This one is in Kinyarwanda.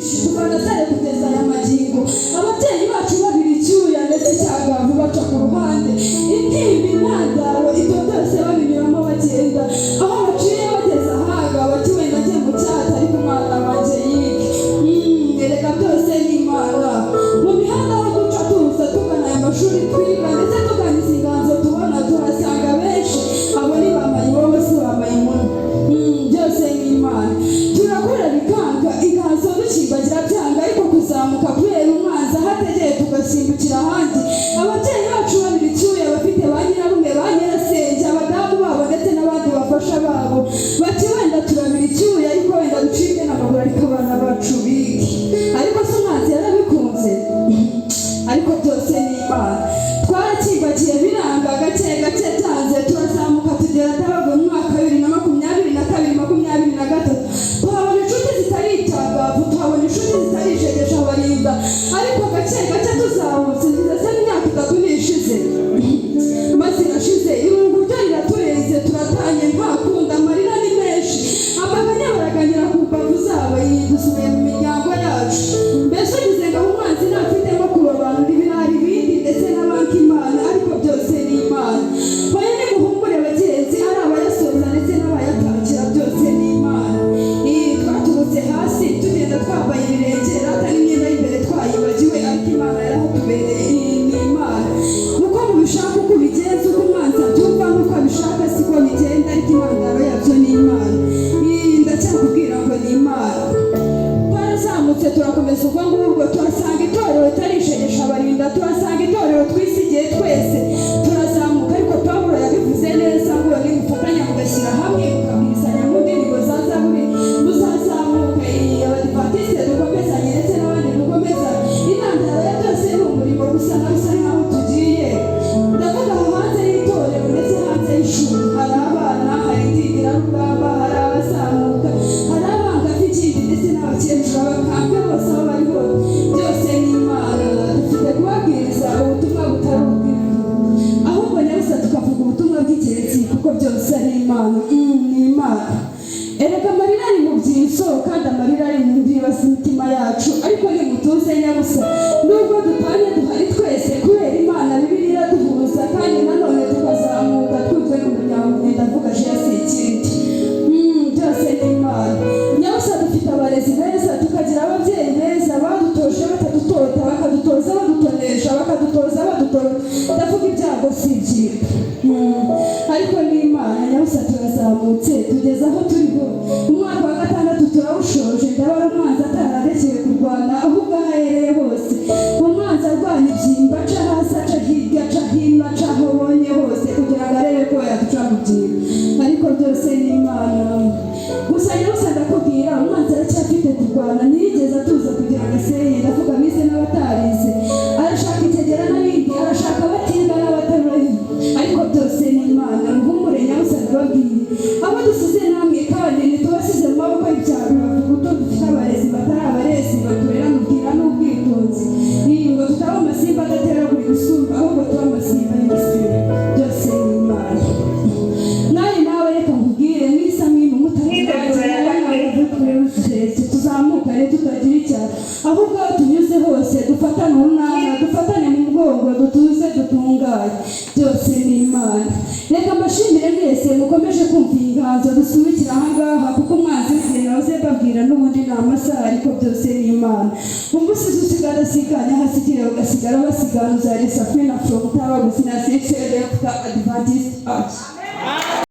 byinshi kuva na kare kugeza aya magingo. Ababyeyi bacu babira icyuya ndetse icyagavu baca ku ruhande, intimba, intandaro, ibyo byose babinyuramo bagenda. Aho baciye bageze ahaga bati: "Wenda njye mu cyata, ariko umwana wanjye yige." Erega byose ni Imana. Mu mihanda aho duca tuza tugana aya mashuri twiga, ndetse tugana izi nganzo tubona, tuhasanga benshi. Abo ni ba mayibobo, si ba mayimuno. Byose ni Imana. Turakura bikanga, inganzo dukimbagira byanga, ariko kuzamuka kubera umwanzi aho ategeye tugasimbukira ahandi. Ababyeyi bacu babira icyuya, bafite ba nyirarume, ba nyirasenge, abadamu babo ndetse n'abandi bafasha babo, bati: "Wenda turabira icyuya, ariko wenda ducibwe n'amaguru, ariko abana bacu bige." Ariko se umwanzi yarabikunze? Ariko byose ni Imana. Twarakimbagiye biranga, gake gake byanze turazamuka tugera Ndabaga mu mwaka wa 2022, 23. Tuhabona inshuti zitari icyagavu, tuhabona inshuti zitari ishegesha barinda, ariko gake gake tuzamutse ngeze se imyaka 3 nishize, maze irashize, irungu ryo riraturenze, turatanye nta kundi. Amarira ni menshi, amaganya baraganyira ku mbavu zabo. Iyi dusubiye mu miryango yacu. Mbese ugize ngo aho umwanzi ntafite nko kurobanura ibirari ibindi ndetse n'abanka Imana? Ariko byose ni Imana. Hoya, nimuhumure bagenzi, ari abayasoza ndetse n'abayatangira, byose ni Imana. Iyi twaturutse hasi tugenda twambaye ibirenge, rata n'imyenda y'imbere twayibagiwe, ariko Imana yarahatubereye. Iyi ni Imana. Uko mubishaka, uko ubigenza, uko umwanzi abyumva n'uko abishaka siko bigenda, ariko intandaro yabyo ni Imana. Iyi ndacyakubwira ngo ni Imana. Twarazamutse turakomeza ubwo ngubwo, tuhasanga itorero ritarishegesha abarinda, tuhasanga itorero twisigiye twese, turazamuka. Ariko Pawulo yabivuze neza ngo nimufatanya mugashyira hamwe, mukabwirizanya mu ndirimbo za zaburi, muzazamuka. Iyi Abadivantisite dukomezanye ndetse n'abandi dukomezanye. Intandaro ya byose ni umurimo gusa na bisa nkaho tugiye. Ndavuga aho hanze y'itorero ndetse hanze y'ishuri hari abana, hari indigirarugamba, hari abazamuka, hari abangavu, ikindi ndetse n'abakecuru, abakambwe bose aho bari hose. Byose ni Imana. Dufite kubabwiriza ubutumwa butari ubw'ijuru, ahubwo nyabusa tukavuga ubutumwa bw'ingenzi, kuko byose ari Imana. Ni Imana. Erega amarira ari mu byiso, kandi amarira ari mu ndiba z'imitima yacu, ariko nimutuze nyabusa. Nubwo dutanye, duhari twese kubera Imana. Bibiliya iraduhuza kandi nanone tukazamuka twuzwe n'umuryango. Ndavuga jesi ikindi. Byose ni Imana. Nyabusa dufite abarezi beza, tukagira ababyeyi beza badutoje batadutota, bakadutoza badutonesha, bakadutoza badutora. Ndavuga ibyago si ibyibwe. Ariko ni Imana. Nyabusa turazamutse tugeze aho turi ho. Umwaka wa gatandatu turawushoje. Ndabona umwanzi atararekeye kurwana, ahubwo aho ahereye hose umwanzi arwanya ibyimba, aca hasi, aca hirya, aca hino, aca aho abonye hose kugira ngo arebe ko yaduca mu byimba, ariko byose ni Imana. Gusa nyabusa ndakubwira, umwanzi aracyafite kurwana, ntiyigeze atuza kugira ngo asenye. Ndavuga abize n'abatarize, arashaka icyegera n'abindi, arashaka abatiga n'abatabarize, ariko byose ni Imana. Muhumure nyabusa, ndababwiye abo dusize namwe, kandi ntitubasize mu maboko y'ibyaro. Bavuga uto dufite abarezi batari abarezi, baturera mubwira n'ubwitonzi. Iyi ngo tutaba amasimba adateragura ibisumba, ahubwo tuba amasimba y'ibisibe. Byose ni Imana. Nawe nawe reka nkubwire, mwisa mwino tuzamuka rero tutagira icyaha, ahubwo aho tunyuze hose dufatane urunana, dufatane mu mugongo, dutuze, dutunganye. Byose ni Imana. Reka mbashimire mwese mukomeje kumva iyi nganzo. Dusubikira ahangaha kuko umwanzi w'igihe nahoze mbabwira n'ubundi ni amasaha, ariko byose ni Imana. Umusizi usigara asiganya, ahasigire bagasigara basiganuza. Safina from Tabaguzi na Sixth Adventist Church.